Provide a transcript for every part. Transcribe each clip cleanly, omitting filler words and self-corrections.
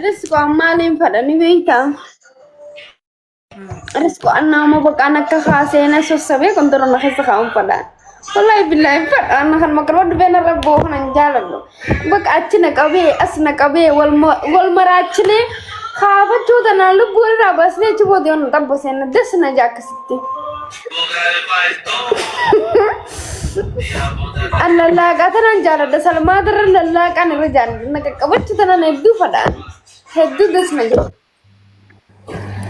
Riskoo maaliin fadhani beektaa? Riskoo annaa baqaan akka haaseena sossabee kontorona keessa kaa'uun fadha. Wallaahi billaahi fadha anna kan maqaloo dhufee narra boo kanan jaaladhu. Baqa achi na qabee as na qabee wal maraachinee kaafachuu tanaan lubbuu irraa baasnee achi booda yoon xabbo seenna das na jaa akkasitti. An lallaaqaa tanaan jaaladha salmaata irra lallaaqaan irra jaaladha na qaqqabachuu tanaan hedduu fadhaan hedduu das na jaa.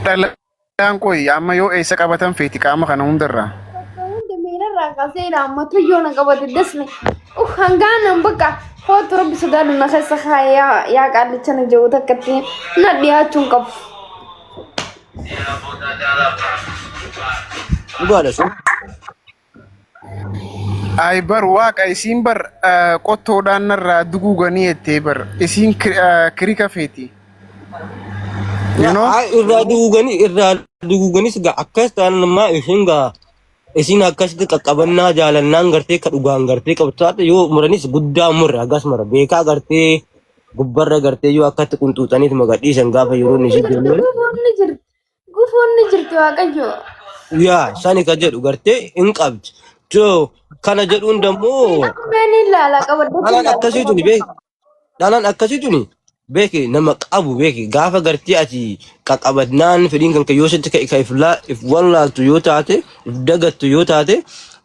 Dhalaan qoyi amma yoo eessa qabatan feeti qaama kana hundarraa. Bakka hunda miilarraa kaasee ilaammatu yoo na qabate dasne. Hangaan bakka kootu rabbi sodaadhu na keessa kaa'ee yaa yaa qaallicha na jiru takkatti na dhiyaachuu hin qabu. Dhugaadha sun. Ay bar waaqa isiin bar qottoodhaan narraa duguuganii jettee bar isiin kirika feeti. You know? Ay, irraa duguuganii irraa duguuganis gaa akkas ta'an ammaa isin gaa isin akkasitti qaqqabannaa jaalannaan gartee ka dhugaan gartee qabdu taate yoo muranis guddaa murre hagas mara beekaa gartee gubbarra gartee yoo akkatti qunxuuxaniit magadhiisan gaafa yeroon isin deemu malee. Gufuun ni jirti. Gufuun ni jirti waaqayyo. Yaa sani ka jedhu gartee hin qabdi. So kana jedhuun dammoo Mee ni ilaala qabadde. dhalaan akkasii tuni beek dhalaan akkasii tuni beeki nama qabu beeki gaafa gartee ati qaqqabadnaan fedhiin kan kee yoo sitti ka ka if laa- if wallaaltu yoo taate if dagattu yoo taate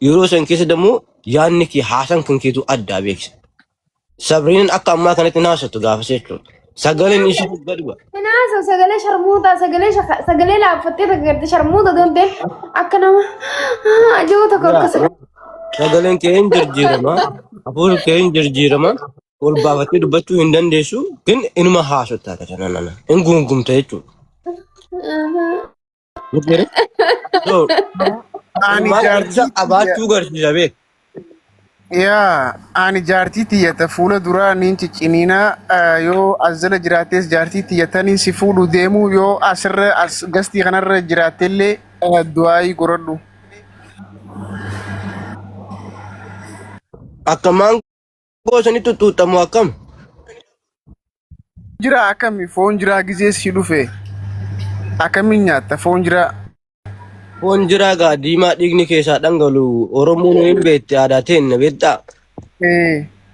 yeroo san keessa dammoo yaadni kee haasan kan keetu addaa beeksa. Sabriin akka ammaa kanatti hin haasoftu gaafas jechuudha. Sagaleen ishee gadi bu'a. Kanaaf sagalee sharmuutaa sagalee sagalee laaffattee takka garte sharmuuta doon ta'e akka nama jiru tokko akka Sagaleen kee hin jijjiirama. Hafuurri kee hin jijjiirama. Ol baafattee dubbachuu hin dandeessu. Kin inuma haasofta kana nana. Hin guungumta jechuudha. So, Ani maal jaartii garsiisa tiyya qabaachuu garsiisa beek. yaa ani jaartii tiyya ta fuula duraa niin cicciniinaa yoo as jala jiraattes jaartii tiyya taniin si fuudhu deemu yoo asirra as gastii kanarra jiraattellee du'aayii godhadhu. Akka maangoo sanitti tuttuuxamu akkam? Jira akkami foon jiraa gizee si dhufe akkamiin nyaatta foon jiraa. Foon jiraa gaa diimaa dhiigni keessaa dhangalu Oromoon hin beekte aadaa teenna beektaa.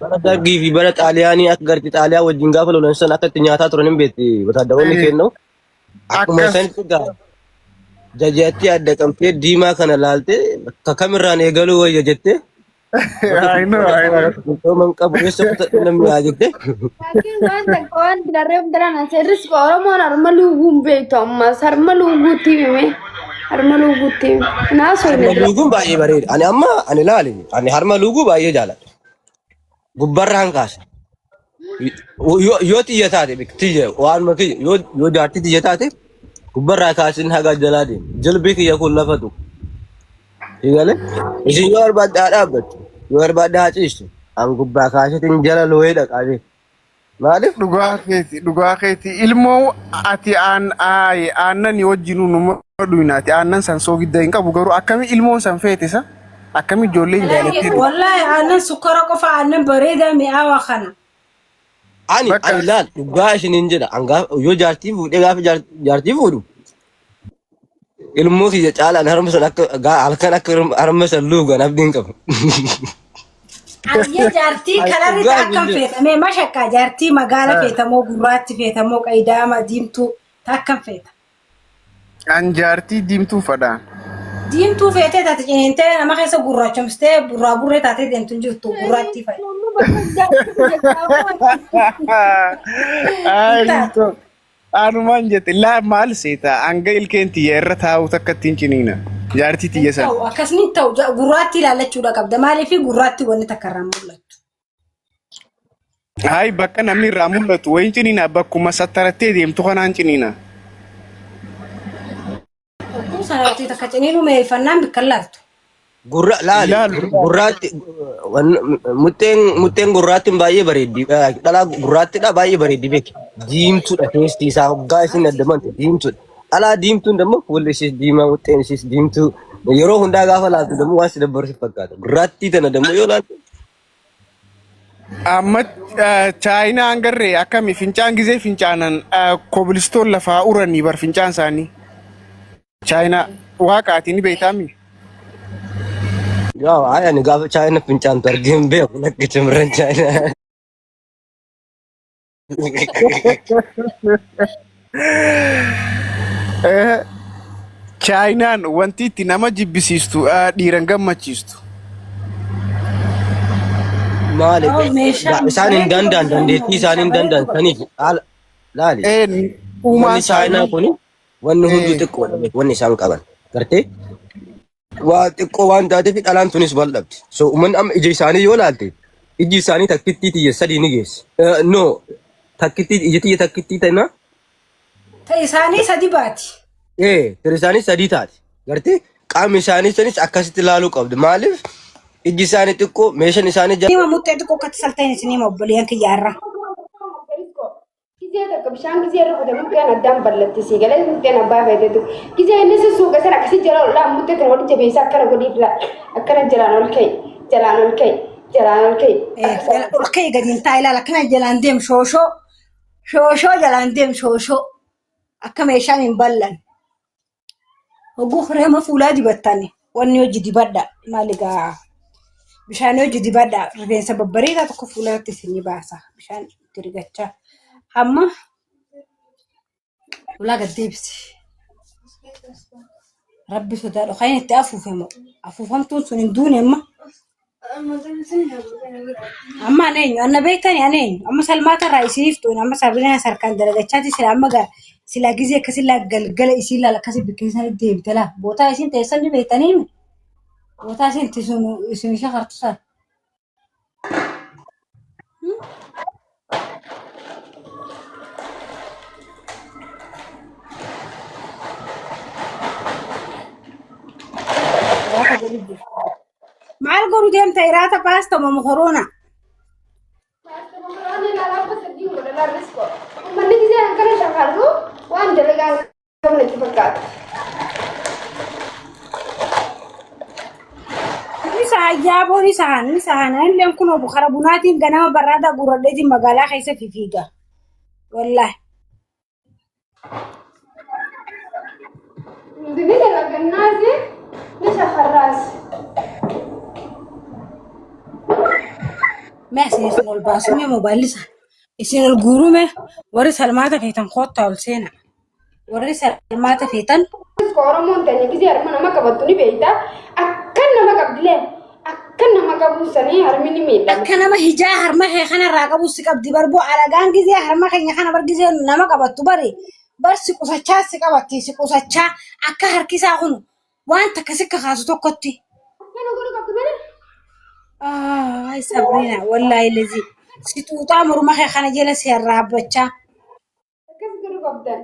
Bara Dargii fi bara Xaaliyaanii akka garti Xaaliyaa wajjin gaafa lolan san akka itti nyaataa turan hin beekte wataaddaroonni kennu. Akkuma Akkas. sanitti gaa jajjaatti adda qabtee diimaa kana laaltee bakka kamirraan eegaluu wayya jettee I know, I know. Qooman qabu keessa kutadhu namni haa jette. Laakiin waan takka waan darreef daran asirris Oromoon harma luuguun beektu ammas harma luuguutti hime. Harma luuguutti hime. Naasoo Harma luuguun baay'ee bareeda. Ani amma ani laali ani harma luuguu baay'ee jaaladha. Gubbarraan kaasa. Yoo yoo tiyya taate tiyya waanuma kiyya yoo yoo jaartii tiyya taate gubbarraa kaasin haga jalaa deema. Jilbi kiyya kun lafa tuqu. Sigale isin yoo barbaadde haa dhaabbattu yoo barbaadde haa ciistu. An gubbaa kaasetiin jala looyee dhaqaa Maaliif? Dhugaa keeti, dhugaa keeti. Ilmoo ati aan aaye aannan wajjinuu numa dhuyna ati aannan san soogidda hin qabu garuu akkami ilmoon san feete sa akkami ijoolleen jaalattee dhugdi. Wallahi aannan sukkara qofa aannan bareedaa mi'aawaa kana. Ani Bakka ani laal dhugaa isiniin jedha. An gaafa yoo jaartii fuudhee gaafa jaartii fuudhu Ilmoo kiyya caalaan harma san akka halkan akka harma san luugan abdiin qabu. Ayyee jaartii Ani kalarri dhugaa akkam hin jedhu. feetamee mashakkaa jaartii magaala feetamoo gurraatti feetamoo qaydaama diimtuu akkam feeta. An jaartii diimtuu fadhaan. Diimtuu feetee taate ciniintee nama keessa gurraachomstee burraa burree taatee deemtu hin jirtu gurraattii fa'i. Ay, Hin taatu. Anumaan jette laa maal seeta hanga ilkeen tiyya irra taa'u takka ittiin ciniina. Jaartii tiyya san. Ta'u akkasni hin ta'u gurraattii ilaallachuudha qabda maaliif gurraattii wanni takka irraa mul'attu. Hayi bakka namni irraa mul'atu wayin ciniina bakkuma sattarattee deemtu kanaan ciniina. Hogguu sanatti takka ciniinuu meeffannaan bikka hin laaltu. Gurra laali Ilaalu. gurraatti muxxeen muxxeen gurraattiin baay'ee bareeddi. Dhalaa gurraattidha baay'ee bareeddi beeki. Diimtuudha keessi isaa hoggaa isin adda bante diimtuudha. Dhalaa diimtuun dammoo fuulli ishees diimaa muxxeen ishees diimtuu yeroo hundaa gaafa laaltu dammoo waan si dabbaru si fakkaata. Gurraattii tana dammoo yoo laaltu Amma Chaayinaa hangarree akkami fincaan gizee fincaanan kobilistoon lafaa uranii bar fincaan isaanii. Chaayinaa waaqaati ni beektaami. Yaa ay ani gaafa Chaayina fincaantu argee hin beeku lakki shamarran Chaayinaa. Chaayinaan wanti itti nama jibbisiistu dhiiran gammachiistu. Maali Oh, meeshaa isaan hin bareedu danda'an qabdu dandeettii isaan meeshaa hin bareedu danda'an qabdu. saniif haala laali. Uumaan Wanni Chaayinaa isaanii kun wanni hunduu xiqqoodha wanni isaan qaban. Gartee waa xiqqoo waan taateef dhalaan tunis wal dhabdi. So uummanni amma ija isaanii yoo laalte iji isaanii takkittii tiyya sadii ni geessi. No takkittii ija tiyya takkittii tana Ta isaanii sadi baati. Tiri isaanii sadii taati. Gartee qaamni isaanii sanis akkasitti ilaaluu qabdi. Maaliif ijji isaanii xiqqoo meeshaan isaanii Nima muxxee xiqqoo akkatti saltan isin hima obboleeyyan kiyyaarra. Gizee tokko bishaan gizee irra kute muxxeen addaan ballatti sii galee muxxeen abbaa feetetu. Gizee inni sussuuqe sana akkasii jala ol dhaan muxxee tana walitti jabeessa akkana godhiif laa akkana jalaan ol ka'i jalaan ol ka'i jalaan ol ka'i. Ol ka'e gadi hin taa'e ilaala akkana jalaan deem shooshoo shooshoo jalaan deem shooshoo akka meeshaan hin bal'an. Hogguu kireema fuulaa dibattan wanni hojii dibadha maali gaa bishaan hojii dibadha rifeensa babbareedaa tokko fuula irratti isinii baasa bishaan itti rigachaa amma ulaa gad deebisi. Rabbi sodaadhu kan inni itti afuufe moo afuufamtuun sun hin duune amma. Amma ana eenyu anna beektani ana eenyu amma salmaata irraa isiniif tuun amma sabrina sarkaan dalagachaati sila amma gaa sila gizee akkasi laa galgala isiin laala akkasi bikkeessanii deebite laa bootaa isin teessan ni beektanii bootaa isin itti isin ishee hartu san. Iraata godhu jiru. Maal godhu deemta iraata baasta moo mokoroona? Uummanni gizee akkana shakarru waan dalagaa hin qabne itti fakkaata. Ni saayyaa ni sahan ni sahan illeen kun kara bunaatiin ganama barraada guurradheetiin magaalaa keessa fifiiga. Wallaahi. Nuti ni dalagannaasi ni shakarraas. Mee isin isin ol baasuu mee moobaayilli isaa isin ol guuruu mee warri salmaata feetan koottaa ol seena. Warri salmaata feetan Oromoon teenya gisee harma nama qabattu ni beekta. Akkan nama qabdilee akkan nama qabu sanii harmi ni miidhama. Akka nama hijaa harma kee kanarraa qabu si qabdi barboo alagaan gizee harma keenya kana bar gizee nama qabattu bari bar si qusachaa si qabatti si qusachaa akka harkisaa kun waan takka si kakaasu tokkotti. Akkana godhu qabdu malee. Ay Sabrina wallaahi lezi si xuuxaa morma kee kana jala si arraabbachaa. Akkas godhu qabdan.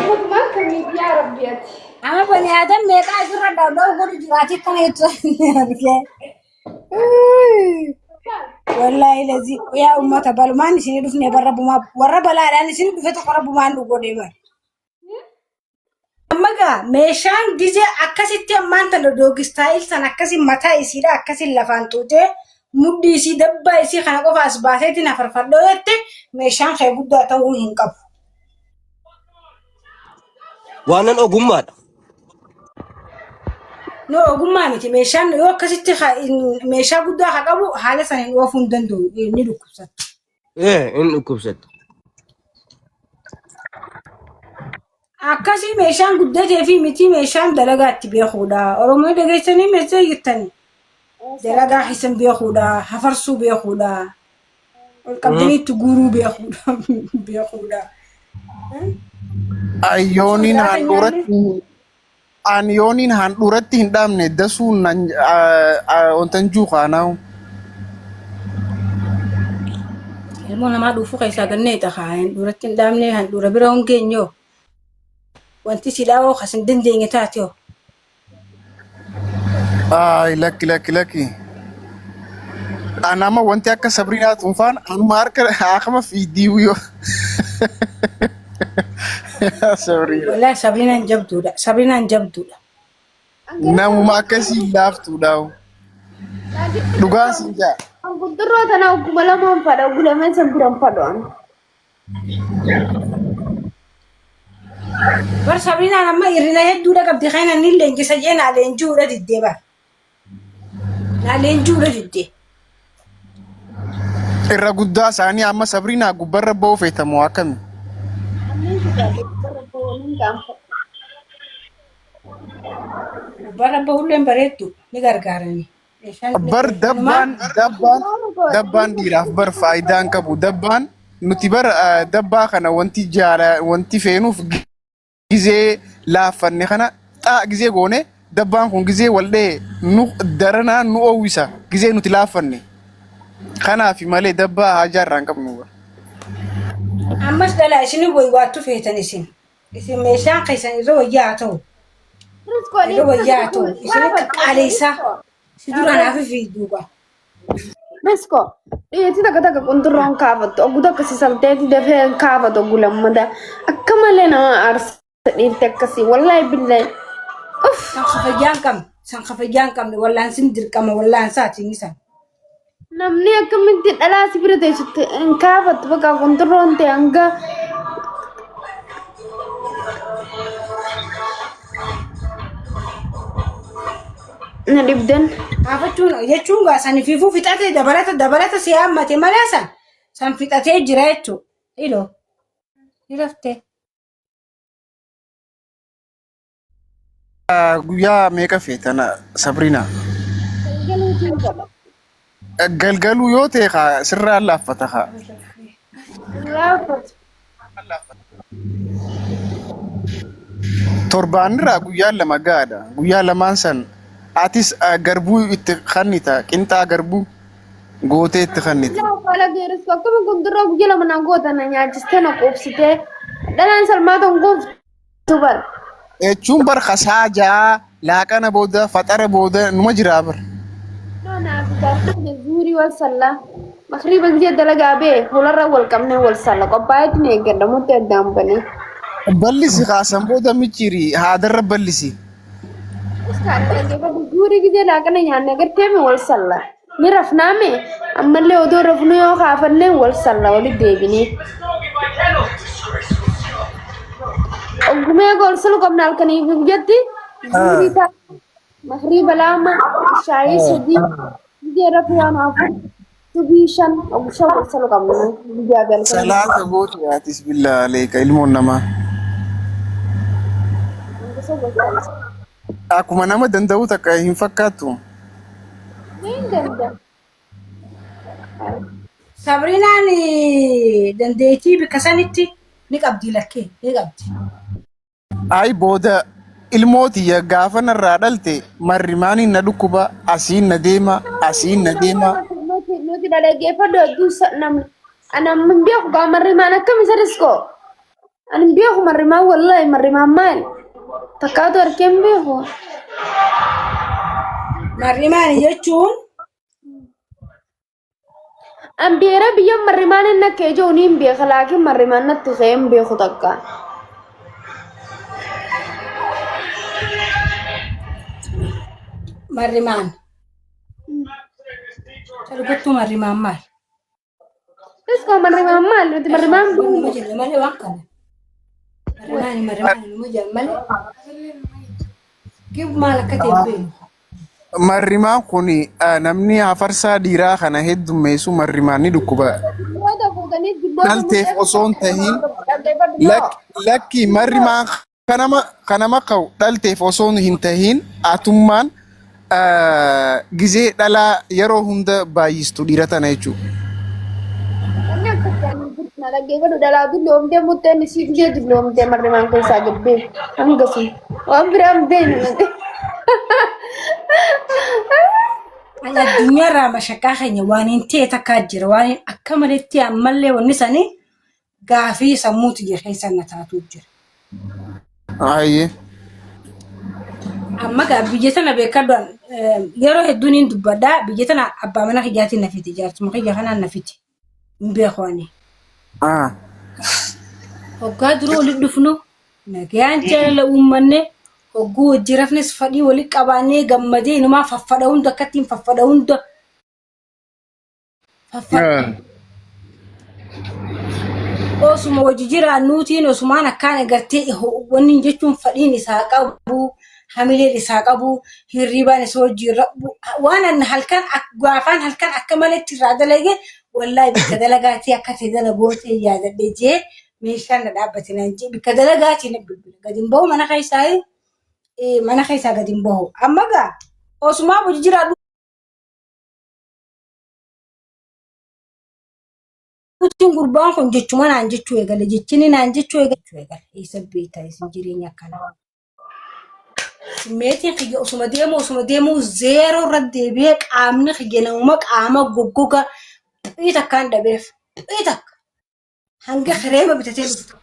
Mootummaan kamii yaa rabbi ati. Amma bani aadam meeqaa asirra dhawdhaw godhu jiraate akkana jettu argee. Wallaahi lazi yaa ummata balumaan isinii dhufne barra bumaa warra balaadhaan isinii dhufe tokko rabbumaan nu godhe bara. Amma gaa meeshaan gizee akkasitti ammaan tana doogistaayil san akkasi mataa isiidha akkasi lafaan tuutee mudhii isii dabbaa isii kana qofa as baaseetiin hafarfadhoo jette meeshaan kee guddaa ta'uu hin qabu. Waanan ogummaadha. No ogummaa miti meeshaan yoo akkasitti meeshaa guddaa haa qabu haala saniin oofuu hin danda'u ni dhukkubsata. Hin dhukkubsattu. Akkasii meeshaan guddatee fi miti meeshaan dalagaa itti beekuudha. Oromoo dhageessanii meeshaa jettanii dalagaa keessan beekuudha, hafarsuu beekuudha, ol qabdanii itti guuruu beekuudha beekuudha. Ayyooniin Osoo gaafa nyaanne handhuuratti ani yooniin handhuuratti hin dhaabne dasuun nan ontan juuqaanaawu. Ilmoo namaa dhuufuu keessaa gannee ta'a. Handhuuratti hin dhaabne handhuura bira hin geenyoo. Wanti si dhaawoo kas hin dandeenye taate hoo. Ay lakki lakki lakki. An amma wanti akka Sabriinaa Tunfaan anuma harka akama fiidii yoo. Sabriina. Wallahi Sabriinaan jabduudha. Sabriinaan jabduudha. Namuma akkasii laaftuudhaa. Dhugaan siin jaa. An qunxurroo tana ogguma lamaan fadha oggu lameen san biran fadhu an. Bar Sabriinaan amma hirrina hedduudha qabdi kan inni leenjisa jee naa leenji'uudha diddee bar. Naa leenji'uudha diddee. Irra guddaa isaanii amma Sabriinaa gubbarra ba'uu feetamoo akkami? Anneen sodaadhe gubbarra ba'uu nin qaanfadha. Gubbarra bahulleen bareeddu ni gargaarani. Meeshaan illee Bar kanumaa dabbaan dabbaan dabbaan dhiiraaf bar faayidaa hin qabu. Dabbaan nuti bar dabbaa kana wanti jaala wanti feenuuf gizee laaffanne kana xaa gizee goone dabbaan kun gizee wal dha'e nu daranaa nu oowwisa gizee nuti laaffanne. Kanaaf malee dabbaa haajaa irraa hin qabnu. bar. Ammas dhalaa isin waywaattu feetan isin. Isin meeshaan keessan irra wayyaa haa ta'u. Riskoo Irra wayyaa haa ta'u. Isin akka qaaleessaa. Si dura naaf fi duuba. Riskoo dhiyeessi takka takka qunxurroon kaafattu oggu takka si salteeti dafee kaafatu oggu lammata akka malee nama aarsa dhiirti akkasii wallaahi billahi. Uff San kafayyaan qabne. San kafayyaan qabne. Wallaansin dirqama wallaansaati inni san. Namni akkamitti dhalaa si bira teessutti hin kaafattu bakka qunxurroon ta'e hanga na dhibdan. Kaafachuun jechuun gaa san fiifuu fixate dabalata dabalata si hammate malee san san fixatee jira jechuudha. Iloo ni raftee. Guyyaa meeqa feetan Sabriina? Galgaluutiin godha. Galgaluu yoo ta'e kaa sirraa laaffata kaa. Laaffatu. Torbaanirraa guyyaan lama gahaadha. Guyyaa lamaan san atis garbuu itti kannita qinxaa garbuu gootee itti kannita. Haala geerisku akkami gundurroo guyyaa lama na goota na nyaachistee na quubsitee dhalaan salmaata hin quuftu bar. Jechuun bar kasaa ja'a laaqana booda faxara booda numa jiraa bar. No naaf gaafate zuurii wal sallaa. Makriiba gisee dalagaa bee fuularra wal qabnee wal salla qophaa'eetti ni eeggadha murtii addaan banee. Ballisi kaasan booda micciiri haadarra ballisi. Zuurii gisee laaqana nyaanne agartee mi wal salla. Ni rafnaame ammallee odoo rafnu yoo kaafannee wal salla walitti deebinee. Oggumee gool salu qabna halkanii fi guyyatti zuurii ta'a. Makriiba lama shaayii sadii gisee rafuu waan afur subii shan oggu shan wal salu qabna guyyaa fi halkan. Salaata gootu yaatis billaa aleeka ilmoon namaa. Oggu shan wal salla. Akkuma nama danda'u takka hin fakkaattu. Ni danda'a. Sabriinaan dandeettii bikka sanitti ni qabdi lakkee ni qabdi. Ay booda ilmoo tiyya gaafa narraa dhalte marrimaaniin na dhukkuba asiin na deema asiin na deema. Nuti dhaggeeffadhu hedduu namni ana hin beeku gaa marrimaan akkam isa riskoo. Ani hin beeku marrimaan wallaahi marrimaan maali? Takkaatu arkee hin beeku. Marrimaan jechuun An beera biyya marrimaan inni akka ijoo ni hin beeka laakiin marrimaan natti ka'ee hin beeku takka. Marrimaan. Dhugatti marrimaan maal? Iskoo marrimaan maal? Nuti marrimaan Numa jenna malee waan kana. Marrimaan marrimaan numa jenna malee. Gib maal akka ta'e hin beeknu. Marrimaan kun namni hafarsaa dhiiraa kana heddummeessu marrimaan ni dhukkuba. Dulloota fuutanii dulloota Dhalteef osoo hin tahin lakki marrimaan kanama kanama ka'u dhalteef osoo hin tahin atummaan gizee dhalaa yeroo hunda baay'istu dhiira tana jechuudha. Wanni akka na dhaggeeffadhu dhalaa dulloomtee murteen isii gizee dulloomtee marrimaan keessaa gabbee hangasuma waan biraa hin beeknu nuti. Ani addunyaarraa mashaqaa keenya waan hin ta'e takkaa jira. Waan hin akka maletti ammallee wanni sanii gaafii sammuu tiyya keessa na taatu jira. Ayyee. Amma gaa biyya tana beekadhu yeroo hedduun hin dubbadhaa biyya tana abbaa mana kiyyaatiin na fiti jaarsuma kiyya kanaan na fiti hin beeku ani. Hoggaa duruu walitti dhufnu nagayaan jaalala uummanne Hogguu wajji rafnes fadhii wali qabaannee gammadee inumaa faffadha hunda akkattiin faffadha hunda faffadha. Osuma wajji jiraannuutiin osumaan akkaan agartee wanni jechuun fadhiin isaa qabu hamileen isaa qabu hirribaan isa wajjin rabu waan an halkan gaafaan halkan akka maletti irraa dalage wallaahi bakka dalagaatii akka ta'e dalagootee yaadadhe jee meeshaan na dhaabbate naan jee bakka dalagaatii na bilbila gadi hin bahu mana keessaa mana keessaa gadi hin bahu amma gaa osumaa wajji jiraadhu Nutiin gurbaan kun jechuma naan jechuu eegale jechini naan jechuu eegale eessa beektaa isin jireenya akkanaa. Simmeetiin kiyya osuma deemu zeeroo irra deebi'ee qaamni kiyya namuma qaama goggoga xu'ii takkaan dhabeef xu'ii takka hanga kireema bitatee dhuftu.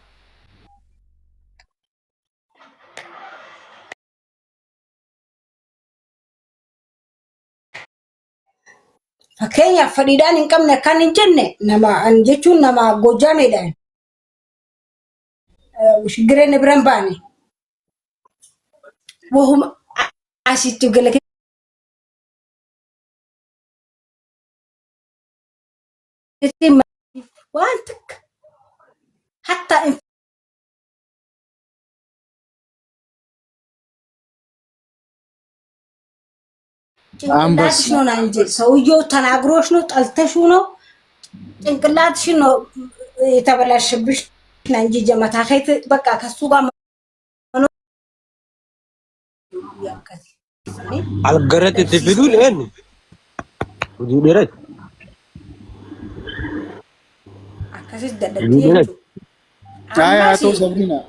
Fakkeenyaaf fedhiidhaan hin qabne akkaan hin jenne nama an jechuun nama Goojaameedhaan shiggireen bira hin baane. Wahuma asitti galatee waan takka hattaa ጭንቅላትሽ ነው ናንጂ ሰውየው ተናግሮሽ ነው ጠልተሽው ነው ጭንቅላትሽ ነው የተበላሸብሽ ናንጂ ጀመታ ከይት በቃ ከሱ ጋር መኖር ያከዚ Algarratti itti fiduun eenyu? Hojii dheerati. akkasis Hojii dadhabdee dheerati. jechuudha. Haa Ammas ta'u Sabrina.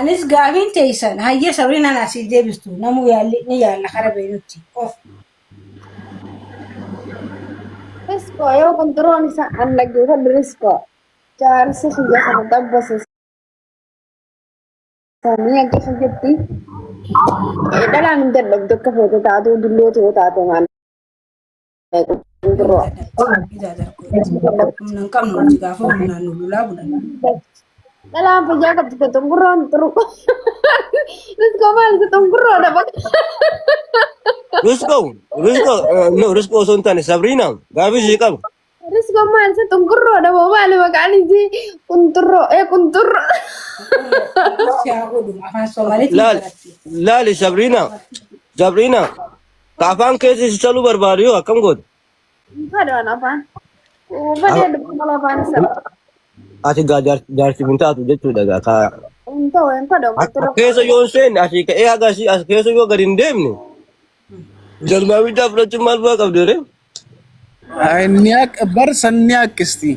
anis gaafiin teessan hayyee Sabriinaan asii deebistu namuu yaalli ni yaalla kara beeynutti of Riskoo yoo qunxuroon isaa an dhaggeeffadhu riskoo. Jaarsi kiyya kana dabbase sanii akka kiyyatti dhalaan hin dadhabdu akka feete taatu dullootu yoo taate maal qunxuroo. Humna hin qabnu nuti gaafa humnaan nu lolaa bulan. Dhalaan fayyaa qabdu ta'e xungurroon xuru. Riskoo maal isa xungurroodha bakka. Riskoo, riskoo, no, riskoo osoo hin taane Sabriina gaafii ishee qaba. Riskoo maal isa xungurroodha moo maali maqaan isii qunxurroo ee qunxurroo. Si haa godhu afaan Somaaliitiin Laali, baratti. laali Sabriina, Sabriina, ka afaan keessa si saluu barbaadu yoo akkam goote? Fadhaan afaan. Fadhee dubbii afaan isaa. Ati gaa jaarsi hin taatu jechuudha gaa ka Hin ta'u hin fadhu qunxurroo. keessa yoo hin seenne asii ka'ee haga asii as keessa yoo gadi hin deemne jalmaa biddaa fudhachuun maal bu'aa qabdi ree? Inni akka bar san ni haqqisti.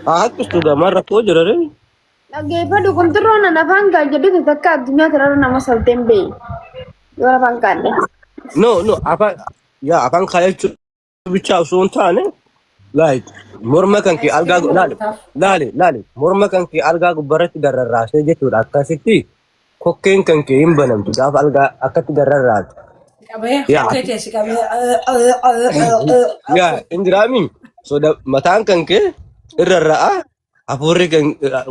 Haa haqqistu gaa maal rakkoo jira ree? Dhaggeeffadhu qunxurroon an afaan kaa jedhutu takka addunyaa kanarra nama salteen beeyi. Yoo afaan kaadhe. No, no, afaan yaa afaan kaayachuu bichaa osoo hin taane like morma kan kee algaa laali laali laali morma kan kee algaa gubbarratti garrarraasee jechuudha akkasitti kokkeen kan kee hin banamtu gaafa algaa akkatti garrarraatu. Qabee Yaa kokkee teessi qabee. yaa hin jiraami soda mataan kan kee irra ra'a hafuurri kan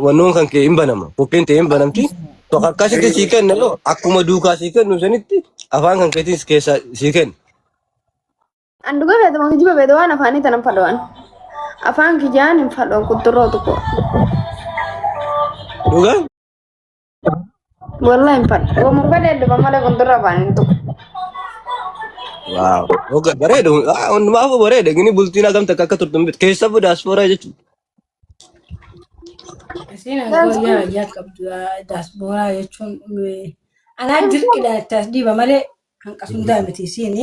wannoon kan kee hin banama kokkeen ta'e hin banamti tokko akkasitti sii kenna yoo akkuma duukaa sii kennu sanitti afaan kan keetiin keessa sii kenna. An dhuga beekama kijiba beekama waan afaanii tanan fadho'an. Afaan kiyyaan hin fadho'an qunxurroo tokko. Dhugaa? Wallahi hin fadhu. Wama fadhee dhufa malee qunxurroo afaan hin tuqu. Waaw. Oga bareeda. Ah, hundumaafuu bareeda. Gini bultiin hagam takka akka turtu hin beektu. Keessafuu daaspooraa jechuudha. Isiin angoo yaa yaa qabdu daasbooraa jechuun anaa dirqidhaan itti as dhiiba malee hanqas hundaa miti isiin.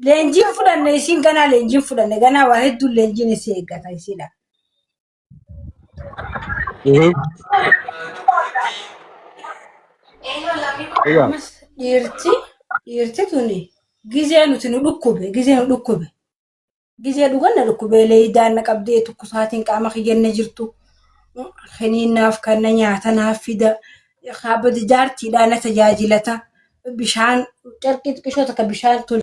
Leenjiin fudhanne isiin ganaa leenjiin fudhanne ganaa waa hedduun leenjiin isii eeggata isiidha. Dhugaa. Ammas dhiirti tuni gizee nuti nu dhukkube gizee nu dhukkube gizee dhugan na dhukkubee leeydaan na qabdee tukkusaatiin qaama kiyyanna jirtu kiniinnaaf kanna nyaata naaf fida kaabada jaartiidhaa na tajaajilata bishaan carqii xiqqishoo takka bishaan tol.